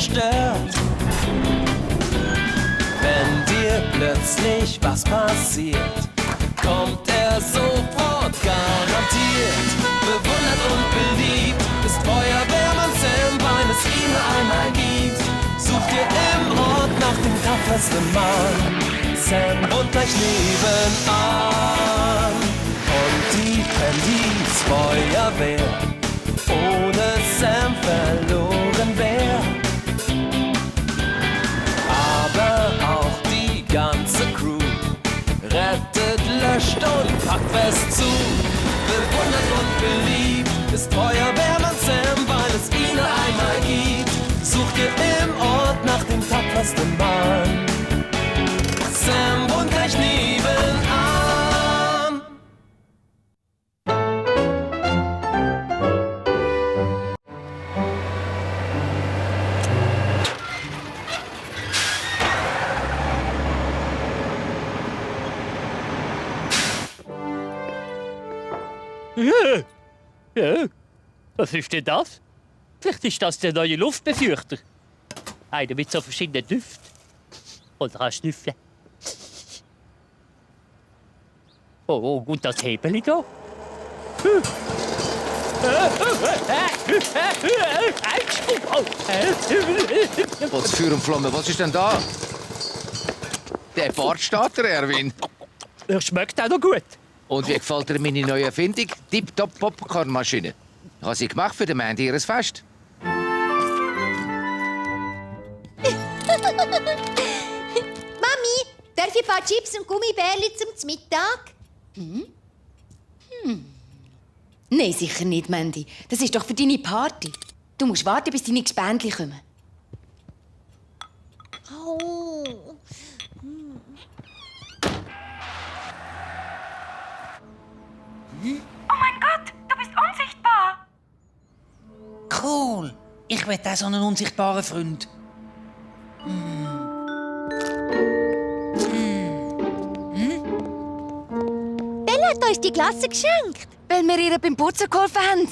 zerstört. Wenn dir plötzlich was passiert, kommt er sofort garantiert. Bewundert und beliebt ist Feuerwehrmann Sam, weil es ihn einmal gibt. Such dir im Ort nach dem tapfersten Mann. Sam wohnt gleich nebenan. Und die Candies Feuerwehr ohne Sam verloren wär. Aber auch die ganze Crew rettet, löscht und packt fest zu. Bewundert und beliebt ist Feuerwehrmann Sam, weil es ihn einmal gibt. Sucht ihr im Ort nach dem tapfersten Mann. Sam wohnt gleich nebenan. Ja, was ist denn das? Vielleicht ist das der neue Luftbefeuchter. Einer mit so verschiedenen Düften. Oder ein Schnüffel. Oh, und das Hebel da? Was für ein Flamme, was ist denn da? Der Bartstarter, Erwin. Er schmeckt auch noch gut. Und wie gefällt dir meine neue Erfindung? Tip-Top Popcornmaschine. Ich habe sie gemacht für den Mandy ihres Fest. Mami, darf ich ein paar Chips und Gummibärchen zum Mittag? Nein, sicher nicht, Mandy. Das ist doch für deine Party. Du musst warten, bis deine Gespendli kommen. Oh. Oh mein Gott, du bist unsichtbar! Cool. Ich will auch so einen unsichtbaren Freund. Bella hat uns die Klasse geschenkt. Weil wir ihr beim Putzen geholfen haben.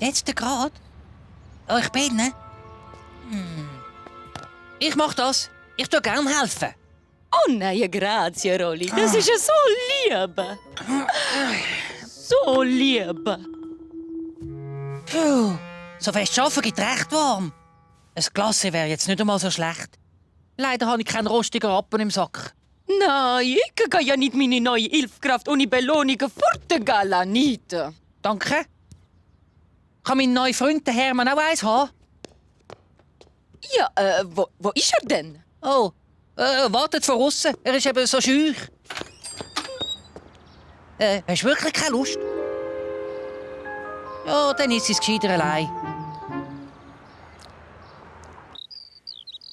Jetzt gerade? Oh, ich bin, ne? Ich mach das. Ich tue gern helfen. Oh nein, grazie, Rolli. Das ist ja so lieb. So lieb. Puh, so fest arbeiten gibt recht warm. Ein Glas wäre jetzt nicht einmal so schlecht. Leider habe ich keinen rostigen Rappen im Sack. Nein, ich kann ja nicht meine neue Hilfskraft ohne Belohnung Portugal nicht. Danke. Kann mein neuer Freund, der Hermann, auch eins haben? Ja, wo ist er denn? Oh, wartet von außen. Er ist eben so schüch. Hast du wirklich keine Lust? Ja, dann ist es gescheiter allein.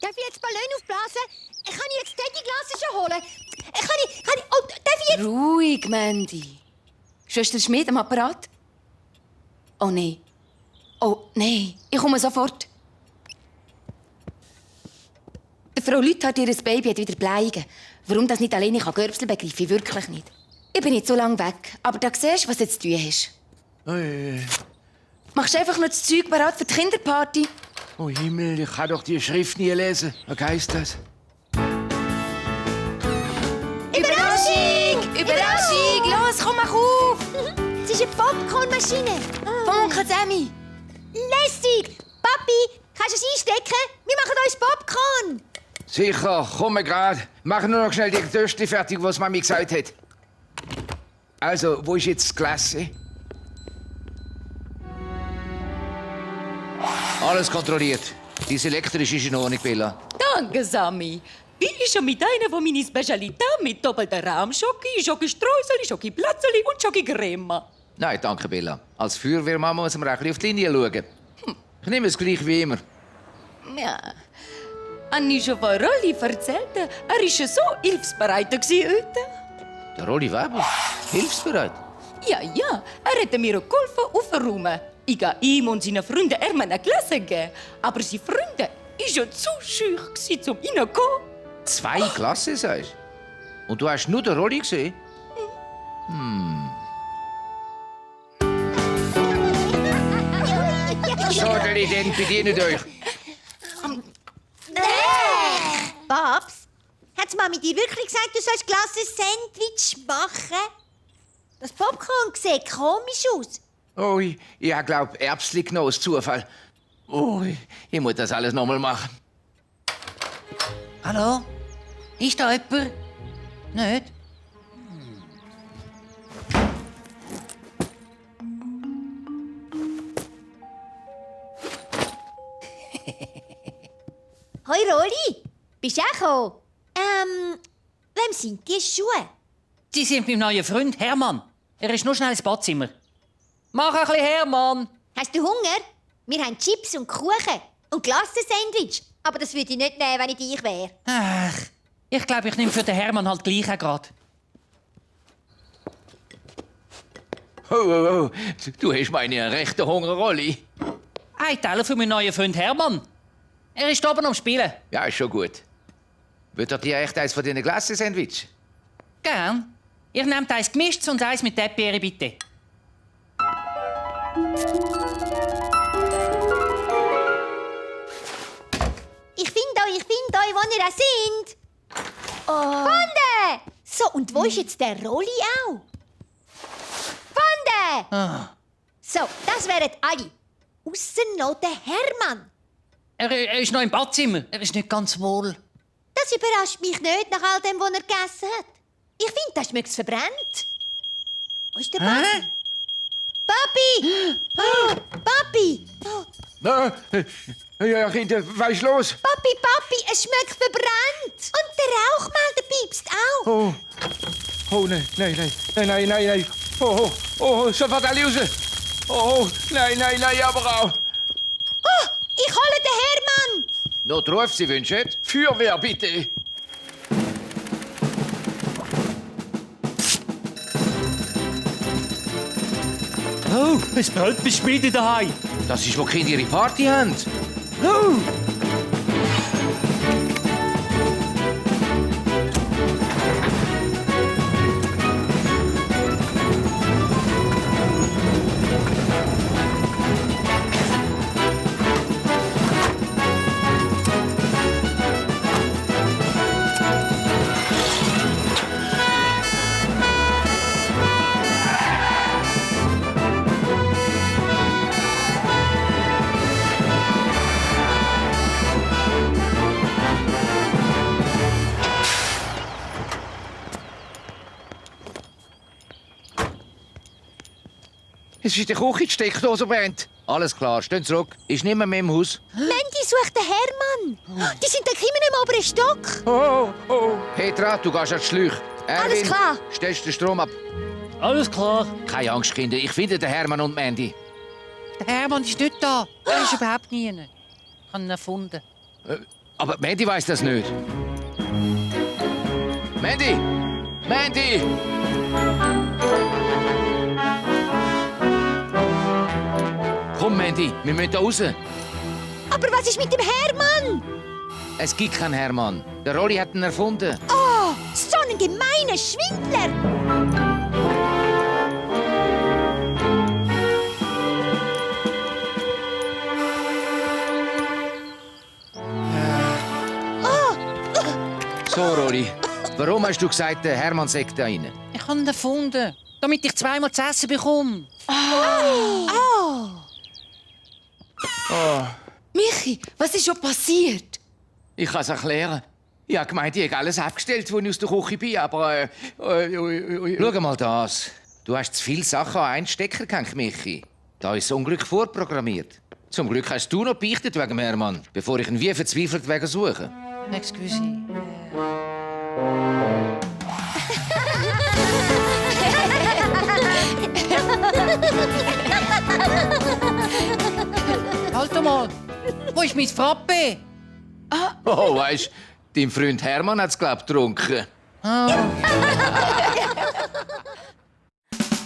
Darf ich jetzt Ballon aufblasen? Kann ich jetzt die Glas schon holen? Oh, darf ich jetzt... Ruhig, Mandy. Schwester Schmidt am Apparat? Oh nein. Oh nein, ich komme sofort. Die Frau Lüthard, ihr Baby, hat wieder Bleigen. Warum das nicht alleine kann Görbsel, begreife ich wirklich nicht. Ich bin nicht so lange weg, aber da siehst du, was du zu tun hast. Machst du einfach noch das Zeug bereit für die Kinderparty? Oh Himmel, ich kann doch die Schrift nie lesen. Was heisst das? Überraschung! Überraschung! Los, komm, mach auf! Es ist eine Popcornmaschine. Vom Onkel Sammy. Lässig! Papi, kannst du es einstecken? Wir machen uns Popcorn. Sicher, komme grad. Mach nur noch schnell die Töstchen fertig, was Mami gesagt hat. Also, wo ist jetzt das Klasse? Alles kontrolliert. Dies elektrisch ist in Ordnung, Bella. Danke, Sammy. Bin ich schon mit einer von meinen Spezialitäten mit doppelter Rahmschoki, Schoki-Streusel, Schoki-Platzeli und Schoki-Creme. Nein, danke, Bella. Als Feuerwehrmama muss man auch ein bisschen auf die Linie schauen. Ich nehme es gleich wie immer. Ja. Habe ich schon von Rolli erzählt? Er war so hilfsbereit heute. Der Rolli Weber? Hilfsbereit? Ja, er hat mir geholfen aufzuräumen. Ich habe ihm und seinen Freunden eine Klasse gegeben. Aber seine Freunde waren ja zu scheu, um reinzukommen. 2 Klassen, sagst du? Und du hast nur den Rolli gesehen? Schadeli, denn bedient euch. Hat Mami dir wirklich gesagt, du sollst Glasse-Sandwich machen? Das Popcorn sieht komisch aus. Oh, ich glaub, Erbsli genommen aus Zufall. Oh, ich muss das alles nochmal machen. Hallo? Ist da jemand? Nicht? Hoi Rolli, bist du auch gekommen? Wem sind die Schuhe? Sie sind mein neuer Freund, Hermann. Er ist nur schnell ins Badzimmer. Mach ein bisschen Hermann. Hast du Hunger? Wir haben Chips und Kuchen und Glasse-Sandwich. Aber das würde ich nicht nehmen, wenn ich dich wäre. Ach, ich glaube, ich nehme für den Hermann halt gleich auch gerade. Oh. Du hast meine rechte Hunger, Rolli. Ein Teller für meinen neuen Freund Hermann. Er ist oben am Spielen. Ja, ist schon gut. Wird er dir echt eins von diesen Glasse-Sandwich? Gern. Ihr nehmt eins gemischt und eins mit Erdbeere, bitte. Ich finde euch, wo ihr auch sind. Gefunden! So, und wo ist jetzt der Rolli auch? Gefunden! So, das wären alle. Ausser noch der Hermann. Er ist noch im Badzimmer. Er ist nicht ganz wohl. Das überrascht mich nicht nach all dem, was er gegessen hat. Ich finde, das schmeckt verbrannt. Wo ist der Papi? Papi! Oh, Papi! Oh. Ja, Kinder, was ist los? Papi, es schmeckt verbrannt. Und der Rauchmelder piepst auch. Oh, nein. Oh, sofort alle raus. Oh, nein, aber auch. Oh, ich hole den Hermann. Notruf, Sie wünschen? Feuerwehr, bitte. Oh, es brennt bei Schmiede daheim. Das ist, wo die Kinder ihre Party haben. Oh. Es ist der Küche, die Steckdose brennt. Alles klar, stehen zurück. Ist nicht mehr im Haus. Mandy sucht den Hermann. Die sind da immer im oberen Stock. Oh. Petra, du gehst an die Schläuche. Alles klar. Stellst den Strom ab. Alles klar. Keine Angst, Kinder. Ich finde den Hermann und Mandy. Der Hermann ist nicht da. Er ist überhaupt nie. Ich habe ihn erfunden. Aber Mandy weiß das nicht. Mandy! Komm, Mandy, wir müssen da raus. Aber was ist mit dem Hermann? Es gibt keinen Hermann. Der Rolli hat ihn erfunden. Oh, so ein gemeiner Schwindler. So, Rolli, warum hast du gesagt, der Hermann sei da rein? Ich habe ihn erfunden, damit ich zweimal zu essen bekomme. Michi, was ist schon passiert? Ich kann es erklären. Ich habe gemeint, ich habe alles abgestellt, als ich aus der Küche bin, aber... Schau mal das. Du hast zu viele Sachen an einen Stecker gehängt, Michi. Da ist das Unglück vorprogrammiert. Zum Glück hast du noch beichtet wegen dem Hermann, bevor ich ihn wie verzweifelt wegen suche. Excuse. Halt mal! Wo ist mein Frappe? Oh, weißt, dein Freund Hermann hat es, glaub ich, getrunken.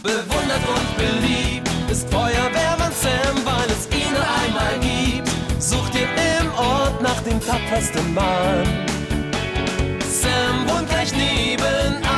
Bewundert und beliebt ist Feuerwehrmann Sam, weil es ihn nur einmal gibt. Sucht ihr im Ort nach dem tapfersten Mann. Sam wohnt gleich nebenan.